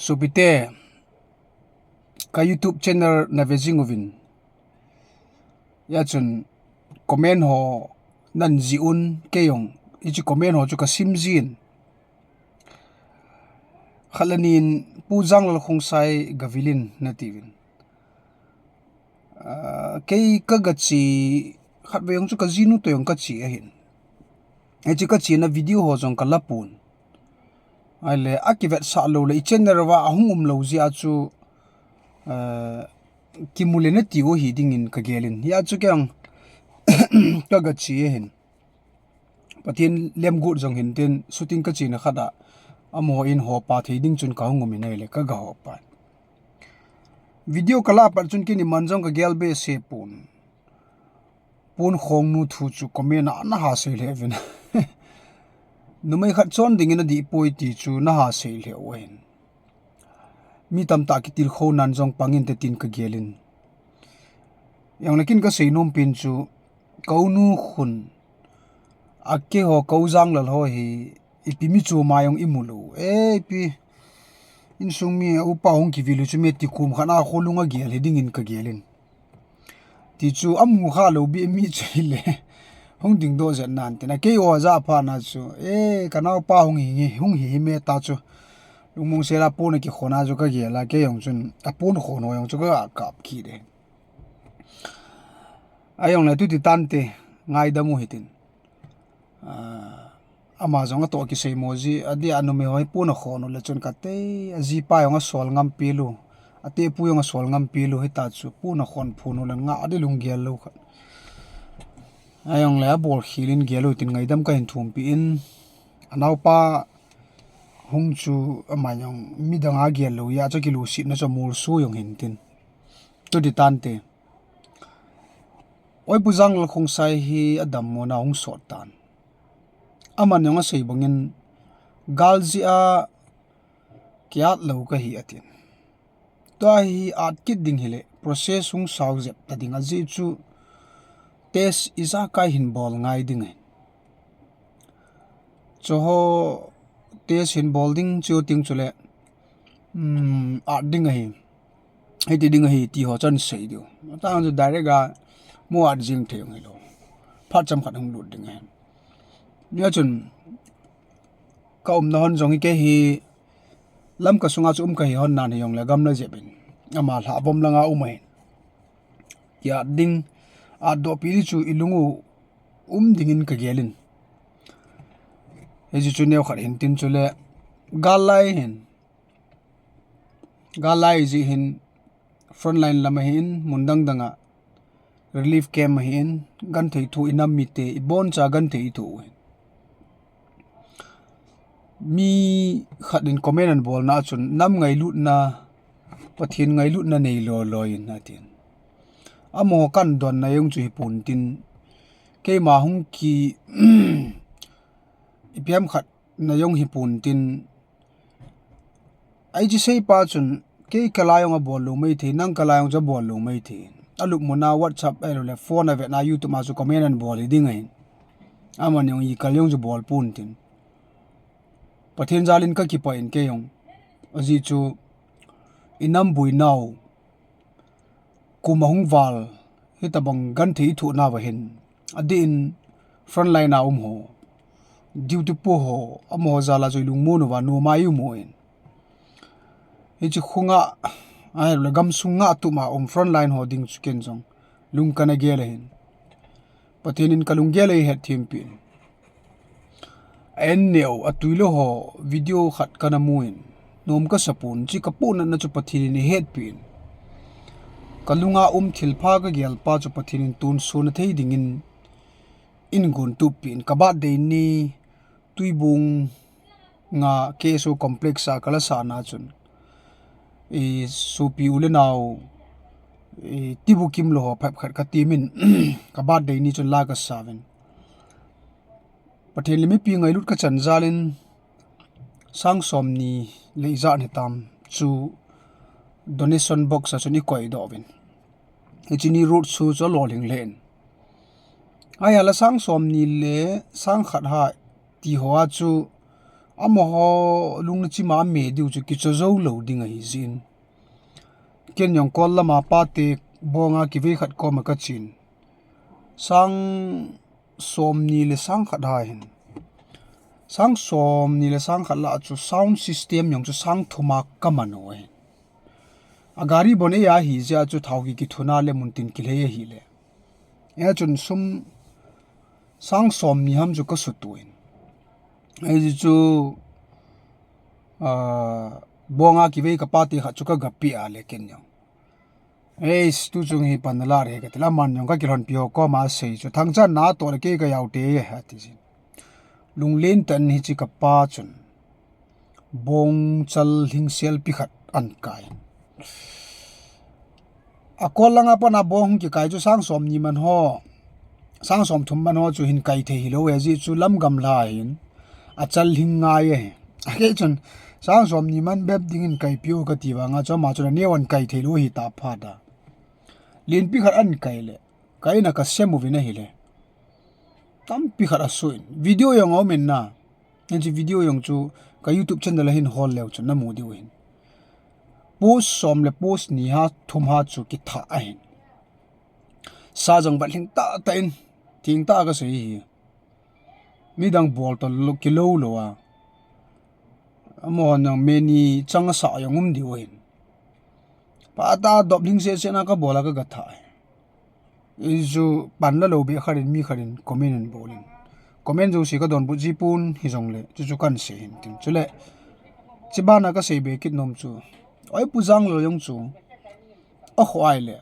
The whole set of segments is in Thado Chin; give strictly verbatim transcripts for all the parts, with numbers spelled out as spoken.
Sopite, ka YouTube channel na ve jing uvin. Hia chun comment ho nan jih un, kei jong hiche comment ho chu ka sim jin. Khat le ni in Pu Janglal Khongsai gavil in nati uvin. Ah, kei ka gache, khatvei jong chu ka jinu toh jong ka che ahin. Hiche ka chena video ho jong ka la pon. Ahile, akivetsah lou le, i channel uva ahung um lou jeh a chu, ah, kimu le nati u hi dingin ka gel in. Hia chu kei jong ka gache ahin. Pathen lemguat jong hintin, shooting ka chena khat a, amaho in hopa thei ding chun ka hung um in ahile, ka ga hopa. Video ka la pat chun kei ni man jong ka gel behseh pon. Pon khong nu thu chu comment a na ha sei lheh uvin. Numei khat chon dingin adih poi ti chu na ha sei lheh u ahin. Mi tamtah kitilkhou nan jong pang inte tin ka gel in. Jong le kei in ka sei nom pen chu, ka u nu khun, a keiho, ka u Janglal ho hi, ipi mi chu ma jong i mu lou. E, ipi, insung mi, a upa hung kivil u chu mi ti kum khat a kholung a gel hi dingin ka gel in. Ti chu amu kha lou beh mi chu hile, hung dingdoh jet nan tin. A keiho ja pha na chu, e, ka naopa hung hi, hung hi hi me ta chu. Lungmong sel a pon a kikhon a chu ka gel a, kei jong chun, a pon khon ho jong chu ka kap kit e. Ajong le tuti tante, ngaidam u hitin. Ah, ama jong atoh kisei mo ji, adeh a numei ho hi pon akhon u le chun kate, ajipa jong asol ngam pi lou, atepu jong asol ngam pi lou, hita chu pon akhon phun u le nga adeh lunggel lou khat. Ajong le abol khel in gel u tin ngaidam ka hin thumpi in, anaopa hung chu ama jong midang a gel lou, hia chu kilusetna chu amolso jong hintin. Tuti tante. Oi, Pu Janglal Khongsai hi adammo na hung sot tan. Aman jong asei bangin, gal jeh a kiat lou kahi atin. Tua hi at kit ding hile, process hung sao jep ta ding ajeh chu test ijakai hin bol ngai ding ahi. Chuho test hin bol ding chu ting chule, um, at ding ahi. Hiti ding ahi ti ho chan sei diu. Atang chu direct a mu at jing thei hung hilou. Phat chomkhat hung lut ding ahi. Hia chun ka umna hon jong hi kei hi Lamka sunga chu um kahi hon nan hijongle gamla jep in. Ama lhavom langa um ahin. Kiat ding, atdoh pi ding chu ilung u um dingin ka gel in. Hiche chu neo khat hintin chule gal lai hin. Gal lai jeh hin frontline lam ahin, mun dang dang a relief camp ahin, genthei thoh inam mite, iboncha genthei ithoh u ahin. Mi khat in comment ana bolna a chun, nam ngailutna, Pathen ngailutna nei loi loi in atin. Amaho kan donna jong chu hipon tin, keima hung ki, ipi ham khat na jong hipon tin, hiche seipa chun, kei kal a jong abol lou maithei, nang kal a jong chu abol lou maithei. Alupmun a WhatsApp ahiloule phone avetna a YouTube a chu comment ana bol hi ding ahin. Aman jong ikal jong chu bol pon tin. Pathen jal in kakipah in kei jong. Ajeh chu inam boinau kum ahung val, hitobang genthei ithoh nauva hin, adeh in frontline a um ho, duty po ho, amaho jal a chu ilungmon uva nom a i um u ahin. Hiche khonga, ahiloule gamsung ngahtup a um frontline ho ding chu ken jong lung kana gel ahin. Pathen in kalunggel eihetthem peh in. A en neo, atwi lou ho video khat kana mu in, nom kasa pon, hiche kapohnatna chu Pathen in eihetpeh in. Kalunga um thilpha kagel pa chu Pathen in tonsot na thei dingin eigontup peh in, ka birthday ni Tuibong a K S O complex a kala sahna chun, sopi u le nao, tibukim lou ho phabep khat katemin, ka birthday ni chun la kasauvin. Pathen le mipi ngailut kachan jal in, sang somni le ijat hitam chu donation box a chun eikoidoh uvin. Hiche ni road show chu alolhing lheh in. Ahia la sang somni le sang khat ha ti ho a chu amaho lungna chima ame diu chu kicho jou lou ding ahi jin. Ken jong kol lama pate bonga kivei khat koma kachen. Sang somni le sang khat ahin. Sang somni le sang khat lah chu sound system jong chu sang thuma kaman u ahin. A gari bon eia hi jeh a chu thao ki kithuna le muntin kilhei ahile. Hia chun sum sang somni ham chu kasut u ahin. Hijeh chu, ah, bonga kivei kapate khat chu kagapeh a le ken jong. Eis, tuchung hi pan nalai e kati le, aman jong kakilhonpi ho koma asei chu, Thangchan natoh le kei kajao te, ati jin. Lunglen tah in hiche kapa chun bong chal lhing selpi khat ahin kai. Akol langa pat a bong hung kikai chu sang somni man ho, sang somthum man ho chu hin kai thei hilou e, ajeh chu lam gamla ahin, achal lhing ngai ahi. Akei chun sang somni man bep dingin kaipiu kati vanga chu ama chun aneo ahin kai thei lou ahi taphat a. Lenpi khat ahin kai le, kaina kasem uvin ahile, tampi khat asoh in, video jong aumin na. Hiche video jong chu ka YouTube channel a hin hol leu chun namu diu ahin. Post som le post ni ha thum ha chu kitha ahin. Sa jong vat lhing tahtah in, thengtah a kasei hi. Midang bol toh lou, kilou lou a. Amahon jong meni chang asah jong um diu ahin. Phatah a dop lhing sese na kabol a kagatha ahi. Hichu pan lalou beh khat in mi khat in comment ahin bol in. Comment jouse kadonbut ji pon hijongle, chuchu kahin sei hin tin. Chule, chubana kasei be kit nom chu, Oipu Janglal jong chu, akhoh ahile,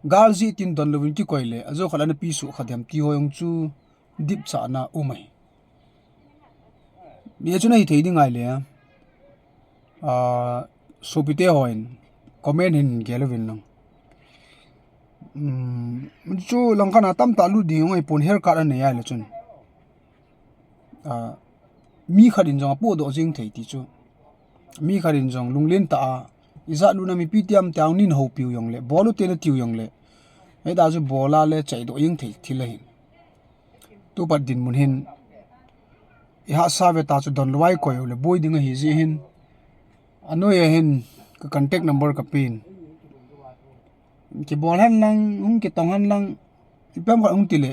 gal jeh tin donlouvin kikoi le, ajo khat le ana pi suh kha dem ti ho jong chu, dipchatna um ahi. Hia chu nahi thei ding ahile, ah, sopite hon comment hin gel uvin lang. Um, chu langkhat a tamtah lut ding ahipon, haircut anei ahile chun, ah, mi khat in jong apohdoh jeng thei ti chu. Mi khat in jong lunglen tah a, ijat lutna mipi tiam tiang nin houpiu jongle, bol ute natiu jongle, hita chu bol a le chaidoh jeng thei thil ahin. Tupat dinmun hin, ihahsa ve ta chu donlou a ikoi u le boi ding ahi jeh hin, anoi a hin ka contact number kapen. Kibol hen lang, hung kitong hen lang, ipi ham khat hung ti le,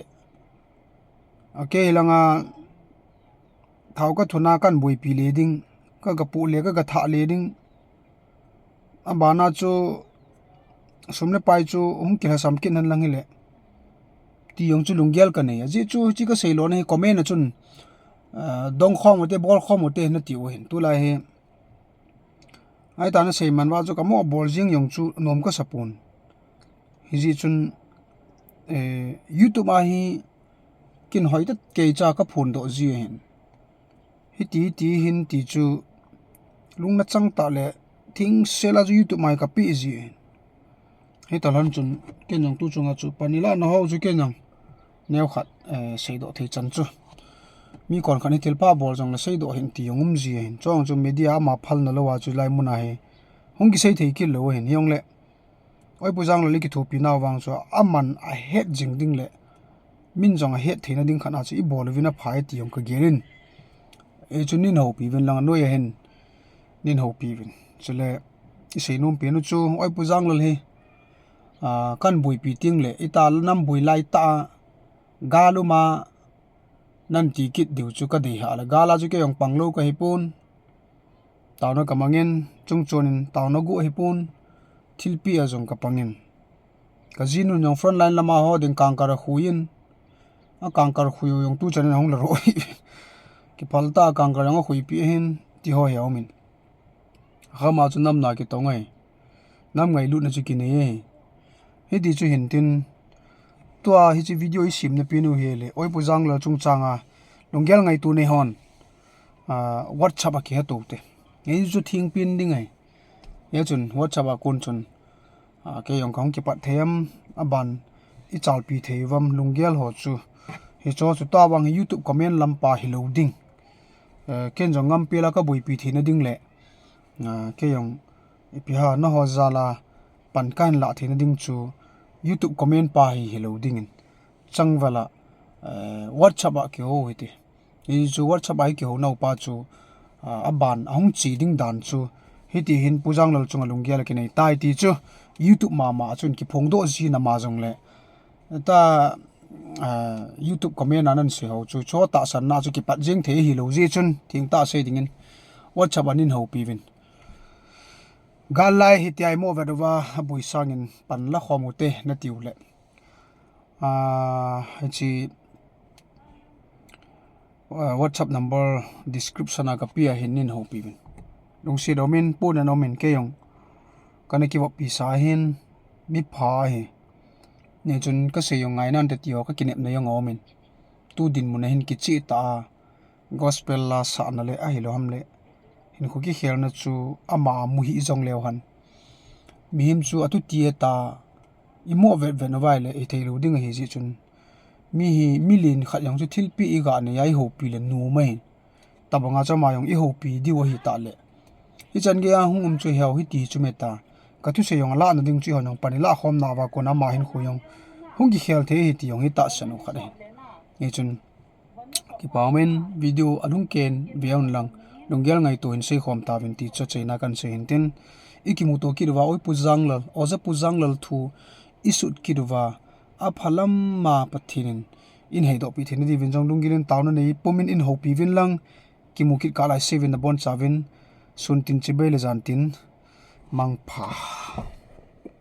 akei langa thao kathuna kahin boipi le ding, ka, kapoh le, ka, kathah le ding. Abana chu sum le pai chu hung kilhasam kit hen lang hile, ti jong chu lunggel kanei. Ajeh chu hiche kasei lona hi comment a chun, ah, dongkhom ute, bolkhom ute natiu ahin. Tulai hi, ahita nasei man uva chu kamoh bol jeng jong chu nom kasa pon. Hijeh chun, eh, YouTube a hi kin hoitah keicha kaphondoh ji ahin. Hiti, hiti hin ti chu lungna chang tah le thingsel a chu YouTube mai kapeh ji ahin. Hitalhon chun ken jong tuchunga chu pan ilah naho chu ken jong neokhat, eh, seidoh thei chan chu, mi konkhat hi thilpha bol jongle seidoh hih in ti jong um ji ahin. Chujong chu media ama phalna lou a chu hilai mun a hi hung kisei thei kit lou ahin. Hijongle, Oipu Janglal i kithopi nau vang chu aman ahet jing ding le min jong ahet theina ding khat a chu ibol uvin aphai ti jong kagel in. Hichu nin houpi uvin lang, anoi a hin nin houpi uvin. Chule isei nom pen u chu, Oipu Janglal hi, ah, kahin boipi teng le, ita nam boi lai tah a, gal um a, nan ti kit diu chu kadei hah le, gal a chu kei jong panglou kahipon. Taona kamangin, chungchon in taona guh ahipon, thilpeh a jong kapangin. Kajinun jong front line lama ho ding kangkal akhui in, akangkal khui u jong tuchan in ahung la roh hi. Kiphal tah a kangkal jong akhuipeh ahin, ti ho hi aumin. Khama chu nam na kitong ahi. Nam ngailutna chu kinei ahi. Hiti chu hintin, tua hiche video isemna pen u hile, Oipu Janglal chungchanga lunggel ngaito nei hon, ah, WhatsApp a kiheto ute. Hichu thengpen ding ahi. Hichun WhatsApp a kon chun, ah, kei jong kahung kipat thei am, aban ichalpi thei uvam, lunggel ho chu. Hicho chu tabang hi YouTube comment lampa hilou ding. Eh, ken jong ngampel a kaboipi theina ding le, ah, kei jong ipi ham naho jal a pan kahin lah theina ding chu YouTube comment pa hi hilou dingin, changval a, eh, WhatsApp a kiho hite. Hichu WhatsApp a hi kihou naupa chu, ah, aban ahung che ding dan chu, hiti hin Pu Janglal chunga lunggel a kinei tai ti chu, YouTube mama chun kiphongdoh jin ama jongle. Ta, ah, YouTube comment a nan sei ho chu, chu tahsanna chu kipat jeng thei hilou jeh chun, thengtah sei dingin WhatsApp a nin houpi uvin. Gal lai hitia imoh vet uva, aboi sangin pan la khom ute nati uleh. Ah, hiche, ah, WhatsApp number description a kapeh a hin nin houpi uvin. Lungset umin, puna umin kei jong. Kana kivoppi sa hin, mipha ahi. Hichun kasei jong ngai nante ti ho kakinepna jong aumin. Tu dinmun a hin kicheh tah a, gospel la sahna le ahilou ham le, hinkho kikhelna chu ama mu hih jong leu hen. Mihem chu atuti e ta, imoh vetvet uva ahile, ithei lou ding ahi jeh chun. Mi hi, milen khat jong chu thilpeh iga nei a ihoupi le nom ahi. Tabanga chu ama jong ihoupi diu ahi tah le. Hichan geiya hung um chu hiho hiti chu me ta. Kathusei jong alahna ding chu ihon jong pan ilah khom nauva kona ama hinkho jong hung kikhel thei ahi ti jong hi tahsan u khat ahi. Hichun, kipa umin video alhung ken ve un lang, lunggel ngaito hin seikhom tauvin ti chu achaina kahin sei hin tin. Ikimuto kit uva, oi Pu Janglal, Oja Pu Janglal thu isut kit uva, aphalam a Pathen in, in heidohpi theina diuvin jong lunggil in taona nei pumin in houpi uvin lang, kimu kit kah lai seuvin nabonchauvin, sun tin chibai le jan tin, mangpha.